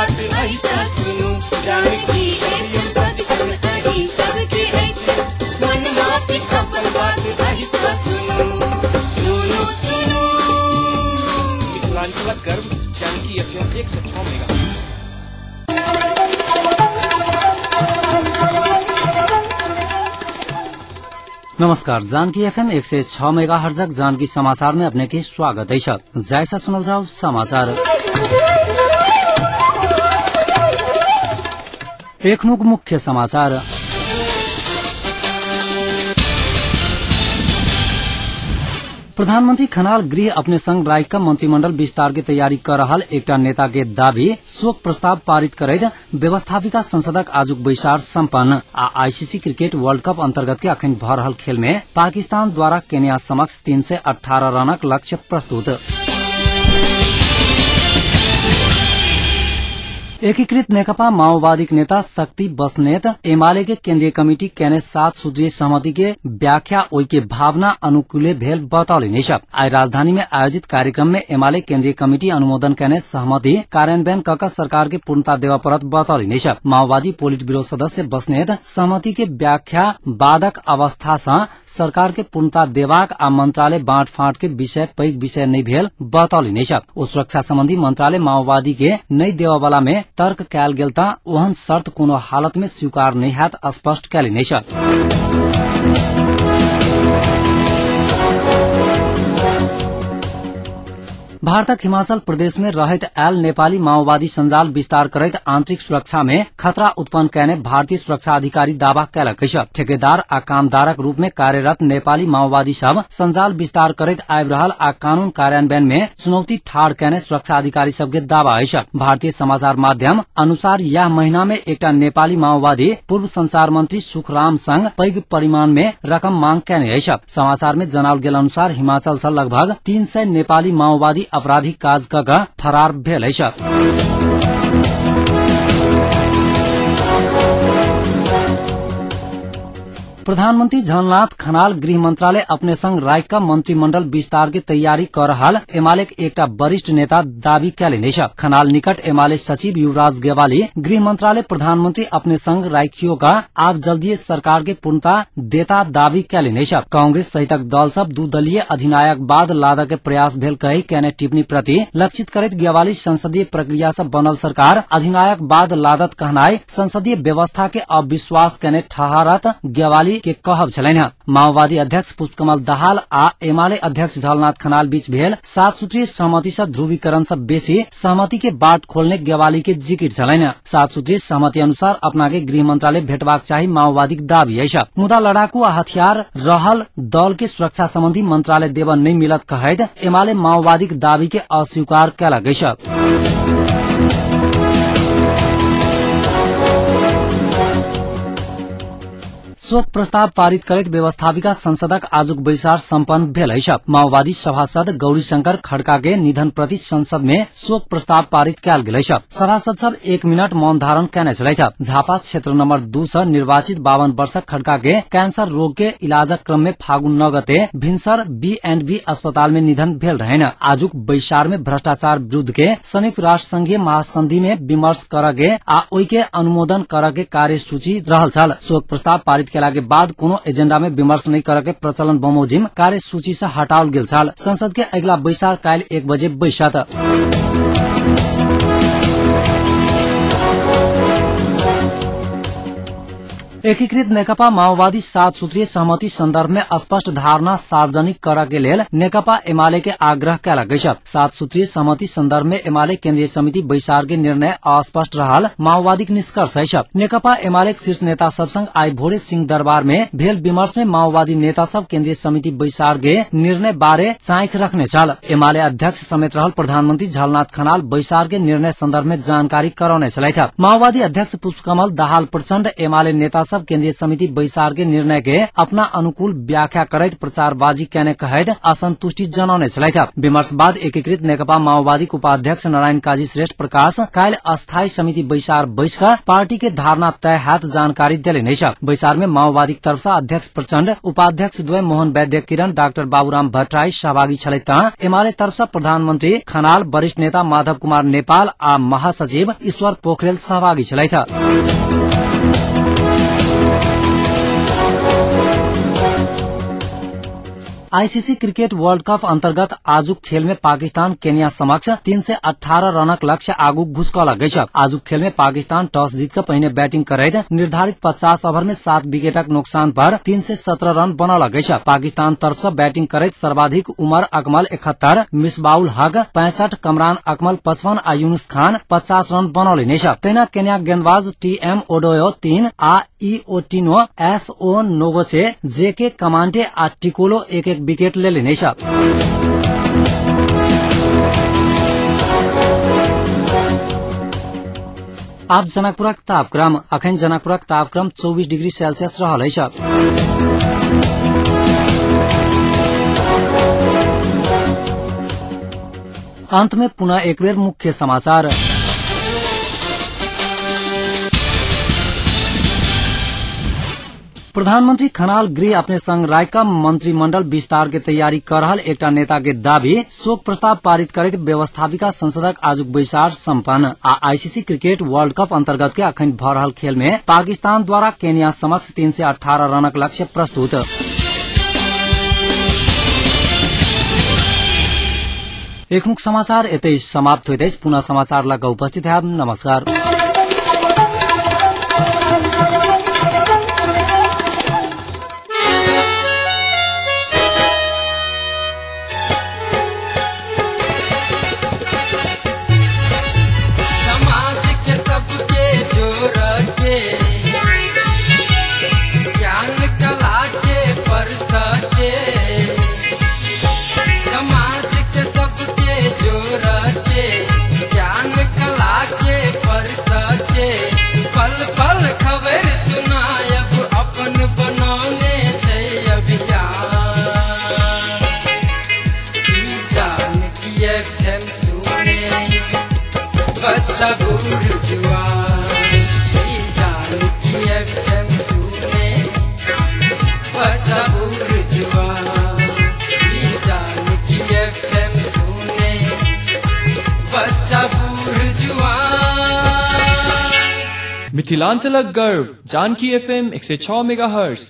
बात अहिसँ सुनू। जानकी एफएम सदिखन अहीं सबके अछि, मन माफिक अपन बात अहिसँ सुनू। सुनू सुनू मिथिलांचलक गर्व जानकी एफएम 106 मेगा। नमस्कार, जानकी एफएम 106 मेगा हर्जक जानकी समाचार में अपने के स्वागत है। जैसा सुनल जाओ समाचार। एखनुक मुख्य समाचार। प्रधानमंत्री खनाल गृह अपने संग राय का मंत्रिमंडल विस्तार के तैयारी कर रहल एकटा नेता के दावी शोक प्रस्ताव पारित करैत व्यवस्थापिका संसदक आजुक बैसार सम्पन्न। आ आईसीसी क्रिकेट वर्ल्ड कप अंतर्गत के अखन भ रहल खेल में पाकिस्तान द्वारा केन्या समक्ष 318 रनक लक्ष्य प्रस्तुत। एकीकृत नेकपा माओवादी नेता शक्ति बस्नेत एमाले के केन्द्रीय कमिटी केने 7 सूत्रीय सहमति के व्याख्या ओई के भावना अनुकूले भेल बतौलनि। आइ राजधानी में आयोजित कार्यक्रम में एमाले केन्द्रीय कमिटी अनुमोदन केने सहमति कार्यान्वयन कक सरकार के पूर्णता देवा परत बतौलनि। माओवादी पोलिट ब्यूरो सदस्य बस्नेत सहमति के व्याख्या बादक अवस्था सँ सरकार के पूर्णता देवाक आ मंत्रालय बाँटफाँट के विषय पैघ विषय नहि भेल बतौलनि। ओ सुरक्षा सम्बन्धी मंत्रालय माओवादी के नहि देवा वाला में तर्क कयल गेल त ओहन शर्त कोनो हालत में स्वीकार नहि हैत स्पष्ट कयलनि। भारतक हिमाचल प्रदेश में रहैत आयल नेपाली माओवादी संजाल विस्तार करैत आंतरिक सुरक्षा में खतरा उत्पन्न कयने भारतीय सुरक्षा अधिकारी दावा कयलक अछि। ठेकेदार आ कामदारक रूप में कार्यरत नेपाली माओवादी सब संजाल विस्तार करैत आबि रहल आ कानून कार्यान्वयन में चुनौती ठाढ़ कयने सुरक्षा अधिकारी सबके दावा अछि। भारतीय समाचार माध्यम अनुसार यह महीना में एकटा नेपाली माओवादी पूर्व संचार मंत्री सुखराम संग पैघ परिमाण में रकम मांग कयने अछि। समाचार में जनाओल गेल अनुसार हिमाचल सँ लगभग 300 नेपाली माओवादी आपराधिक काज क फरार भेल अछि। प्रधानमंत्री झलनाथ खनाल गृह मंत्रालय अपने संग राय का मंत्रिमंडल विस्तार के तैयारी कर रहल एमाले के एकटा वरिष्ठ नेता दावी कयलनि अछि। खनाल निकट एमाले सचिव युवराज गेवाली गृह मंत्रालय प्रधानमंत्री अपने संग राखियो का आब जल्दीए सरकार के पूर्णता देता दावी कयलनि अछि। कांग्रेस सहितक दल सब दू दलीय अधिनायक बाद लादऽ के प्रयास भेल कहि केने टिप्पणी प्रति लक्षित करैत गेवाली संसदीय प्रक्रिया से बनल सरकार अधिनायक बाद लादत कहनाइ संसदीय व्यवस्था के अविश्वास केने ठहरत गेवाली के कहब छलनि। माओवादी अध्यक्ष पुष्पकमल दाहाल आ एमाले अध्यक्ष झलनाथ खनाल बीच भेल 7 सूत्रीय सहमति से ध्रुवीकरण से बेसी सहमति के बाट खोलने गेवाली के जिकिर छलनि। 7 सूत्रीय सहमति अनुसार अपना के गृह मंत्रालय भेटबाक चाही माओवादीक दावी अछि। मुदा लड़ाकू आ हथियार रहल दल के सुरक्षा सम्बन्धी मंत्रालय देव नहि मिलत कहैत एमाले माओवादीक दावी के अस्वीकार कयलक अछि। शोक प्रस्ताव पारित करैत व्यवस्थापिका संसदक आजुक बैसार सम्पन्न भेल अछि। माओवादी सभासद गौरीशंकर खड़का के निधन प्रति संसद में शोक प्रस्ताव पारित कयल गेल अछि। सभासद सब 1 मिनट मौन धारण कयने छलथि। झापा क्षेत्र नंबर 2 सँ निर्वाचित 52 वर्षक खड़का के कैंसर रोग के इलाजक क्रम में फागुन 9 गते भिनसर B&B अस्पताल में निधन भेल रहनि। आजुक बैसार में भ्रष्टाचार विरूद्ध के संयुक्त राष्ट्र संघीय महासंधि में विमर्श करऽ के आ ओहि के अनुमोदन करऽ के कार्यसूची रहल छल। शोक प्रस्ताव पारित केला के बाद कोनो एजेंडा में विमर्श नहीं करे के प्रचलन बमोजिम कार्यसूची से हटाओल गेल छल। संसद के अगिला बैसार काल्हि 1 बजे बैसत। एकीकृत नेकपा माओवादी 7 सूत्रीय सहमति संदर्भ में स्पष्ट धारणा सार्वजनिक करऽ के लेल नेकपा एमाले के आग्रह कयलक अछि। 7 सूत्रीय सहमति संदर्भ में एमाले केन्द्रीय समिति बैसार के निर्णय अस्पष्ट रहल माओवादीक निष्कर्ष अछि। नेकपा एमाले के शीर्ष नेता सब संग आइ भोरे सिंह दरबार में भेल विमर्श में माओवादी नेता सब केन्द्रीय समिति बैसार के निर्णय बारे चाँख रखने छल। एमाले अध्यक्ष समेत रहल प्रधानमंत्री झलनाथ खनाल बैसार के निर्णय संदर्भ में जानकारी करौने छलथि। माओवादी अध्यक्ष पुष्पकमल दाहाल प्रचण्ड एमाले नेता सब नेता सब केन्द्रीय समिति बैसार के निर्णय के अपना अनुकूल व्याख्या करैत प्रचारबाजी केने कहैत असंतुष्टि जनौने छलथि। विमर्श बाद एकीकृत नेकपा माओवादी उपाध्यक्ष नारायण काजी श्रेष्ठ प्रकाश काल्हि अस्थायी समिति बैसार बैस कऽ पार्टी के धारणा तय हैत जानकारी देलनि अछि। बैसार में माओवादी तरफ से अध्यक्ष प्रचण्ड, उपाध्यक्ष द्वय मोहन वैद्य किरण, डाक्टर बाबूराम भट्टराई सहभागी छलथि त एमाले तरफ से प्रधानमंत्री खनाल, वरिष्ठ नेता माधव कुमार नेपाल आ महासचिव ईश्वर पोखरेल सहभागी छलथि। आईसीसी क्रिकेट वर्ल्ड कप अंतर्गत आजुक खेल में पाकिस्तान केन्या समक्ष 318 रनक लक्ष्य आगू घुसकलक अछि। आजुक खेल में पाकिस्तान टॉस जीत कऽ पहिने बैटिंग करैत निर्धारित 50 ओवर में 7 विकेटक नुकसान पर 317 रन बनौलक अछि। पाकिस्तान तरफ से बैटिंग करैत सर्वाधिक उमर अकमल 71, मिसबाउल हक 65, कमरान अकमल 55 आ यूनुस खान 50 रन बनौलनि अछि। तहिना केन्याक गेंदबाज टी एम ओडोयो 3 आ ई ओटिनो, एस ओ नोगोचे, जे के कमांडे आ टिकोलो 1-1 विकेट लेलनि अछि। आब जनकपुरक तापक्रम। अखन जनकपुरक तापक्रम 24 डिग्री सेल्सियस रहल अछि। अंत में पुनः एक बेर मुख्य समाचार। प्रधानमंत्री खनाल गृह अपने संग रायका मंत्रिमंडल विस्तार के तैयारी कर रहल एकटा नेता के दावी। शोक प्रस्ताव पारित करैत व्यवस्थापिका संसदक आजुक बैसार सम्पन्न। आ आईसीसी क्रिकेट वर्ल्ड कप अंतर्गत के अखन भऽ रहल खेल में पाकिस्तान द्वारा केन्या समक्ष 318 रनक लक्ष्य प्रस्तुत। एखनुक समाचार एतै समाप्त होइत अछि। पुनः समाचार लग उपस्थित हैब। नमस्कार। ज्ञान कला के परस के समाज के सबके जोड़ के, ज्ञान कला के परस के, पल पल खबर सुनायब अपन बनौने छै अभियान। ई जानकी एफएम सुने बच्चा बूढ़ जुआन, ई जानकी एफएम सुने बच्चा बूढ़ जुआन, ई जानकी एफएम सुने बच्चा बूढ़ जुआन। मिथिलांचलक गर्व जानकी एफएम 106 मेगाहर्ट्ज।